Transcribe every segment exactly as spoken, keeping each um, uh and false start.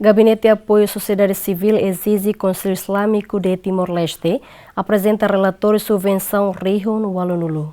Gabinete Apoiu Sosiedade Sivíl ezije Konsellu Izlámiku de Timor-Leste aprezenta relatóriu subvensaun rihun ualunulu.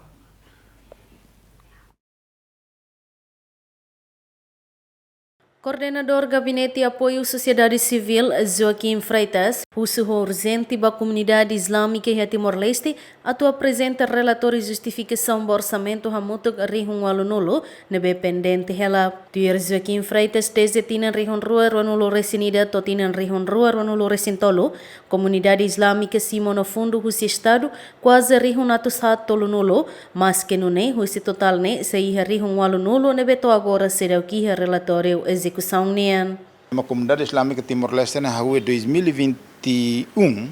Koordenadór Gabinete Apoiu Sosiedade Sivíl, Joaquim Freitas, husu ho urjente ba komunidade izlámika iha Timor-Leste atu aprezenta relatóriu justifikasaun ba orsamentu hamutuk rihun ualunulu ne'ebé pendente hela. Tuir Joaquim Freitas, desde tinan rihun rua ruanulu resin ida to'o tinan rihun rua ruanulu resin tolu, komunidade izlámika simu ona fundu husi Estadu kuaze rihun atus haat tolunulu, maske nune'e husi totál ne'e sei iha rihun ualunulu ne'ebé to'o agora seidauk iha relatóriu ezekusaun nian. Ema komunidade izlámika Timor-Leste ne'e hahú iha dois mil e vinte e um,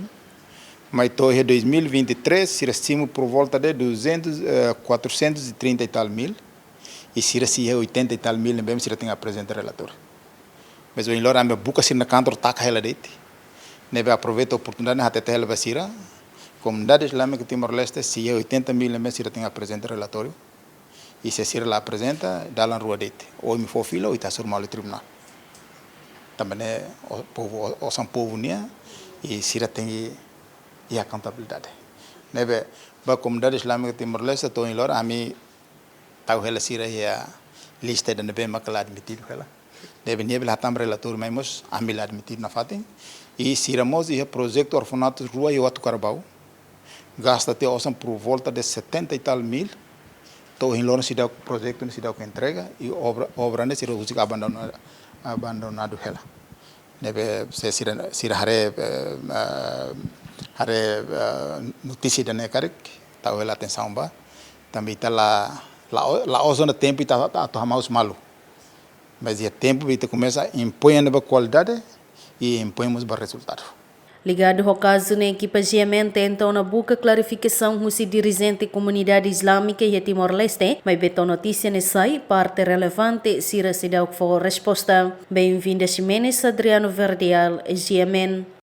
mai to'o iha dois mil e vinte e três, sira simu por volta de duzentos, eh, quatrocentos e trinta e tal mil, i sira sei iha oitenta e tal mil, ne'ebé sira tenke aprezenta relatóriu. Mas ohin loron ami buka sira-nia kantor taka hela de'it. Ne'ebé aproveita oportunidade ne'e hatete hela ba sira. Komunidade izlámika Timor-Leste sei iha oitenta mil ne'ebé sira tenke aprezenta relatóriu. I se sira la aprezenta, dalan rua de'it. Ou imi fó fila, ou ita hasoru malu iha tribunál. Tanba ne'e o-, povu, o-, osan povu nian, i sira tenke iha akontabilidade. Ne'ebé, ba komunidade izlámika Timor-Leste, to'o ohin loron, ami tau hela sira iha lista ida ne'ebé maka la admitidu hela. Ne'ebé nia bele hatama relatóriu mai mós, ami la admitidu nafatin. I sira mós iha projetu orfanatu rua iha Uatucarbau. Gasta tiha osan por volta de setenta e tal mil. To'o ohin loron seidauk projetu ne'e seidauk entrega, i obra, obra ne'e sira husik abandona, abandonadu hela. Ne'ebé se sira, sira haree, eh, eh, haree, eh, notísia ida-ne'e karik, tau hela atensaun ba. Tanba ita la, la, la'ós ona tempu ita, ita atu hamaus malu. Mas iha tempu ita komesa impoin ona ba kualidade, i impoin mós ba rezultadu. Ligadu ho kazu ne'e, ekipa G M N tenta ona buka klarifikasaun husi dirijente komunidade izlámika iha Timor-Leste, maibé to'o notísia ne'e sai, parte relevante sira seidauk fó resposta. Benvinda Ximenes, Adriano Verdial, G M N.